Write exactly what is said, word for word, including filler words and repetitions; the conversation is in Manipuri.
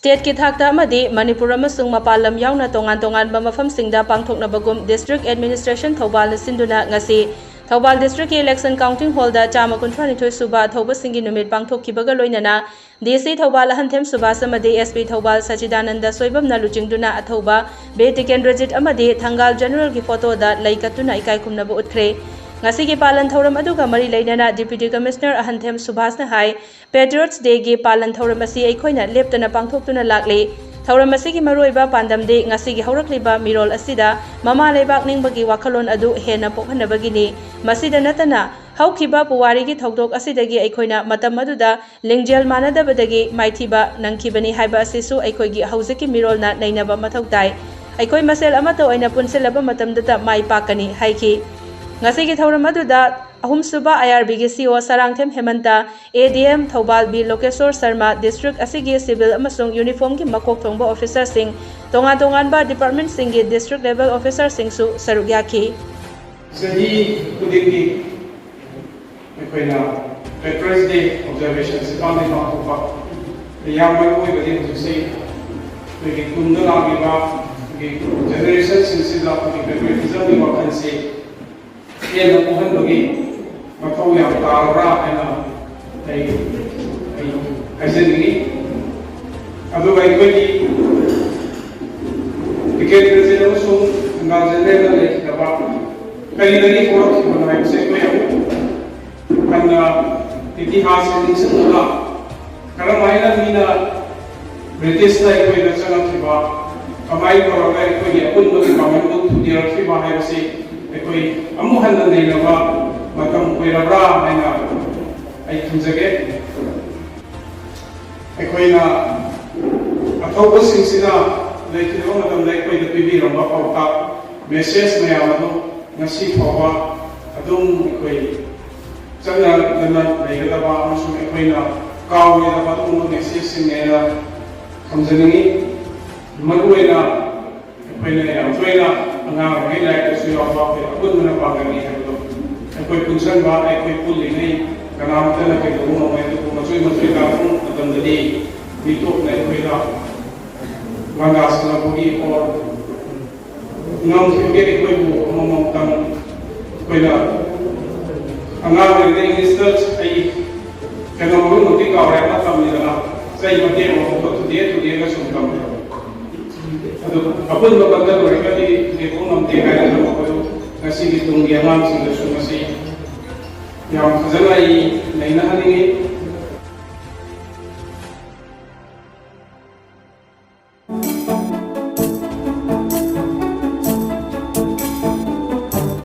ꯁ꯭ꯇꯦꯠꯀꯤ ꯊꯥꯛꯇ ꯑꯃꯗꯤ ꯃꯅꯤꯄꯨꯔ ꯑꯃꯁꯨꯡ ꯃꯄꯥꯟ ꯂꯝ ꯌꯥꯎꯅ ꯇꯣꯉꯥꯟ ꯇꯣꯉꯥꯟꯕ ꯃꯐꯝꯁꯤꯡꯗ ꯄꯥꯡꯊꯣꯛꯅꯕꯒꯨꯝ District Administration ꯊꯧꯕꯥꯜꯅ ꯁꯤꯟꯗꯨꯅ ꯉꯁꯤ ꯊꯧꯕꯥꯜ Districtꯀꯤ Election Counting Hallꯗ ꯆꯥꯝꯃ ꯀꯨꯟꯊ꯭ꯔꯥ ꯅꯤꯊꯣꯏ ꯁꯨꯕ ꯑꯊꯧꯕꯁꯤꯡꯒꯤ ꯅꯨꯃꯤꯠ ꯄꯥꯡꯊꯣꯛꯈꯤꯕꯒ ꯂꯣꯏꯅꯅ DC ꯊꯧꯕꯥꯜ ꯑꯍꯟꯊꯦꯝ ꯁꯨꯕꯥꯁ ꯑꯃꯗꯤ SP ꯊꯧꯕꯥꯜ ꯁꯆꯤꯗꯥꯅꯟꯗ ꯁꯣꯏꯕꯝꯅ ꯂꯨꯆꯤꯡꯗꯨꯅ ꯑꯊꯧꯕ ꯕꯤꯔ ꯇꯤꯀꯦꯟꯗ꯭ꯔꯖꯤꯠ ꯑꯃꯗꯤ ꯊꯪꯒꯥꯜ Generalꯒꯤ photoꯗ ꯂꯩ ꯀꯠꯇꯨꯅ ꯏꯀꯥꯏ ꯈꯨꯝꯅꯕ ꯎꯠꯈ꯭ꯔꯦ꯫ ꯉꯁꯤꯒꯤ ꯄꯥꯂꯟ ꯊꯧꯔꯝ ꯑꯗꯨꯒ ꯃꯔꯤ ꯂꯩꯅꯅ Deputy Commissioner ꯑꯍꯟꯊꯦꯝ ꯁꯨꯕꯥꯁꯅ ꯍꯥꯏ, Patriots Dayꯒꯤ ꯄꯥꯂꯟ ꯊꯧꯔꯝ ꯑꯁꯤ ꯑꯩꯈꯣꯏꯅ ꯂꯦꯞꯇꯅ ꯄꯥꯡꯊꯣꯛꯇꯨꯅ ꯂꯥꯛꯂꯤ꯫ ꯊꯧꯔꯝ ꯑꯁꯤꯒꯤ ꯃꯔꯨꯑꯣꯏꯕ ꯄꯥꯟꯗꯝꯗꯤ ꯉꯁꯤꯒꯤ ꯍꯧꯔꯛꯂꯤꯕ ꯃꯤꯔꯣꯜ ꯑꯁꯤꯗ ꯃꯃꯥ ꯂꯩꯕꯥꯛ ꯅꯤꯡꯕꯒꯤ ꯋꯥꯈꯜꯂꯣꯟ ꯑꯗꯨ ꯍꯦꯟꯅ ꯄꯣꯛꯍꯟꯅꯕꯒꯤꯅꯤ꯫ ꯃꯁꯤꯗ ꯅꯠꯇꯅ, ꯍꯧꯈꯤꯕ ꯄꯨꯋꯥꯔꯤꯒꯤ ꯊꯧꯗꯣꯛ ꯑꯁꯤꯗꯒꯤ ꯑꯩꯈꯣꯏꯅ ꯃꯇꯝ ꯑꯗꯨꯗ ꯂꯤꯡꯖꯦꯜ ꯃꯥꯟꯅꯗꯕꯗꯒꯤ ꯃꯥꯏꯊꯤꯕ ꯅꯪꯈꯤꯕꯅꯤ ꯍꯥꯏꯕ ꯑꯁꯤꯁꯨ ꯑꯩꯈꯣꯏꯒꯤ ꯍꯧꯖꯤꯛꯀꯤ ꯃꯤꯔꯣꯜꯅ ꯅꯩꯅꯕ ꯃꯊꯧ ꯇꯥꯏ꯫ ꯑꯩꯈꯣꯏ ꯃꯁꯦꯜ ꯑꯃꯠꯇ ꯑꯣꯏꯅ ꯄꯨꯟꯁꯤꯜꯂꯕ ꯃꯇꯝꯗꯇ ꯃꯥꯏ ꯄꯥꯛꯀꯅꯤ ꯍꯥꯏꯈꯤ꯫ ꯉꯁꯤꯒꯤ ꯊꯧꯔꯝ ꯑꯗꯨꯗ ꯑꯍꯨꯝꯁꯨꯕ IRBꯒꯤ CO Sarangthem Hemanta, ADM Thoubal B Lokeshore Sharma, district ꯑꯁꯤꯒꯤ civil ꯑꯃꯁꯨꯡ uniformꯒꯤ ꯃꯀꯣꯛ ꯊꯣꯡꯕ officerꯁꯤꯡ, ꯇꯣꯉꯥꯟ ꯇꯣꯉꯥꯟꯕ departmentꯁꯤꯡꯒꯤ district level officerꯁꯤꯡꯁꯨ ꯁꯔꯨꯛ ꯌꯥꯈꯤ꯫ ꯆꯍꯤ ꯈꯨꯗꯤꯡꯒꯤ ꯑꯩꯈꯣꯏꯅ Patriots Day observationꯁꯤ ꯄꯥꯡꯊꯣꯛ ꯄꯥꯡꯊꯣꯛꯄ ꯌꯥꯝ ꯃꯔꯨ ꯑꯣꯏꯕꯗꯤ ꯍꯧꯖꯤꯛꯁꯤ ꯑꯩꯈꯣꯏꯒꯤ ꯇꯨꯡꯗ ꯂꯥꯛꯂꯤꯕ ꯑꯩꯈꯣꯏꯒꯤ generationꯁꯤꯡꯁꯤꯗ ꯑꯩꯈꯣꯏꯒꯤ patriotismꯒꯤ ꯋꯥꯈꯜꯁꯤ ꯍꯦꯟꯅ ꯄꯣꯛꯍꯟꯕꯒꯤ ꯃꯊꯧ ꯌꯥꯝ ꯇꯥꯔꯕ꯭ꯔꯥ ꯍꯥꯏꯅ ꯑꯩ, ꯑꯩ ꯍꯥꯏꯖꯅꯤꯡꯉꯤ꯫ ꯑꯗꯨꯒ ꯑꯩꯈꯣꯏꯒꯤ ꯇꯤꯀꯦꯠ ꯄ꯭ꯔꯖꯦꯟ ꯑꯃꯁꯨꯡ ꯊꯪꯒꯥꯜ ꯖꯦꯅꯔꯦꯜꯗ ꯂꯩꯈꯤꯗꯕ ꯀꯔꯤꯗꯒꯤ ꯍꯧꯔꯛꯈꯤꯕꯅꯣ ꯍꯥꯏꯕꯁꯦ ꯑꯩꯈꯣꯏ ꯑꯃꯨꯛ ꯍꯟꯅ ꯏꯇꯤꯍꯥꯁ ꯅꯤꯡꯁꯤꯡꯂꯒ ꯀꯔꯝꯍꯥꯏꯅ ꯃꯤꯅ ꯕ꯭ꯔꯤꯇꯤꯁꯅ ꯑꯩꯈꯣꯏꯗ ꯆꯪꯉꯛꯈꯤꯕ, ꯀꯃꯥꯏꯅ ꯇꯧꯔꯒ ꯑꯩꯈꯣꯏꯒꯤ ꯑꯄꯨꯟꯕꯒꯤ ꯄꯥꯡꯒꯜꯕꯨ ꯊꯨꯗꯦꯛꯂꯛꯈꯤꯕ ꯍꯥꯏꯕꯁꯤ ꯑꯩꯈꯣꯏ ꯑꯃꯨꯛ ꯍꯟꯅ ꯅꯩꯅꯕ ꯃꯇꯝ ꯑꯣꯏꯔꯕ꯭ꯔꯥ ꯍꯥꯏꯅ ꯑꯩ ꯈꯟꯖꯒꯦ꯫ ꯑꯩꯈꯣꯏꯅ ꯑꯊꯧꯕꯁꯤꯡꯁꯤꯅ ꯂꯩꯈꯤꯗꯕ ꯃꯇꯝꯗ ꯑꯩꯈꯣꯏꯗ ꯄꯤꯕꯤꯔꯝꯕ ꯄꯥꯎꯇꯥꯛ, message ꯃꯌꯥꯝ ꯑꯗꯨ ꯉꯁꯤ ꯐꯥꯎꯕ ꯑꯗꯨꯝ ꯑꯩꯈꯣꯏ ꯆꯠꯅꯗꯅ ꯂꯩꯒꯗꯕ ꯑꯃꯁꯨꯡ ꯑꯩꯈꯣꯏꯅ ꯀꯥꯎꯔꯣꯏꯗꯕ ꯑꯗꯨꯒꯨꯝꯕ messageꯁꯤꯡꯅꯦꯅ ꯊꯝꯖꯅꯤꯡꯏ꯫ ꯃꯔꯨꯑꯣꯏꯅ ꯑꯩꯈꯣꯏꯅ ꯌꯥꯝ ꯇꯣꯏꯅ ꯑꯉꯥꯡ ꯑꯣꯏꯔꯤꯉꯩ ꯂꯥꯏꯔꯤꯛꯇꯁꯨ ꯌꯥꯎꯕ ꯑꯩꯈꯣꯏ ꯑꯄꯨꯟꯕꯅ ꯄꯥꯡꯒꯜꯅꯤ ꯍꯥꯏꯕꯗꯣ ꯑꯩꯈꯣꯏ ꯄꯨꯟꯁꯤꯟꯕ, ꯑꯩꯈꯣꯏ ꯄꯨꯜꯂꯤꯉꯩ ꯀꯅꯥꯃꯠꯇꯅ ꯀꯩꯗꯧꯕ ꯉꯝꯃꯣꯏ꯫ ꯑꯗꯨꯕꯨ ꯃꯆꯣꯏ ꯃꯆꯣꯏ ꯂꯥꯛꯄ ꯃꯇꯝꯗꯗꯤ ꯃꯤꯇꯣꯞꯅ ꯑꯩꯈꯣꯏꯗ ꯃꯥꯡꯒꯥ ꯁꯤꯟꯅꯕꯒꯤ ꯑꯣꯔ ꯉꯝꯈꯤꯕꯒꯤ ꯑꯩꯈꯣꯏꯕꯨ ꯑꯃꯃꯝꯇꯪ ꯑꯩꯈꯣꯏꯅ ꯑꯉꯥꯡ ꯑꯣꯏꯔꯤꯉꯩꯗ ꯏꯪꯂꯤꯁꯇ ꯑꯩ ꯀꯩꯅꯣ ꯃꯃꯤꯡꯃꯛꯇꯤ ꯀꯥꯎꯔꯦ, ꯑꯃ ꯇꯝꯃꯤꯗꯅ ꯆꯩ ꯃꯇꯦꯛ ꯑꯃ ꯈꯣꯠꯄ ꯊꯨꯗꯦꯛ ꯊꯨꯗꯦꯛꯑꯒ ꯁꯨꯝ ꯇꯝꯃꯦ꯫ ꯑꯗꯨ ꯑꯄꯨꯟꯕ ꯀꯟꯗ ꯂꯣꯏꯔꯒꯗꯤ ꯊꯨꯗꯦꯛꯄ ꯉꯝꯗꯦ ꯍꯥꯏꯅ ꯊꯝꯃꯛꯄꯗꯨ ꯉꯁꯤꯒꯤ ꯇꯨꯡꯒꯤ ꯑꯉꯥꯡꯁꯤꯡꯗꯁꯨ ꯃꯁꯤ ꯌꯥꯝ ꯐꯖꯅ ꯑꯩ ꯅꯩꯅ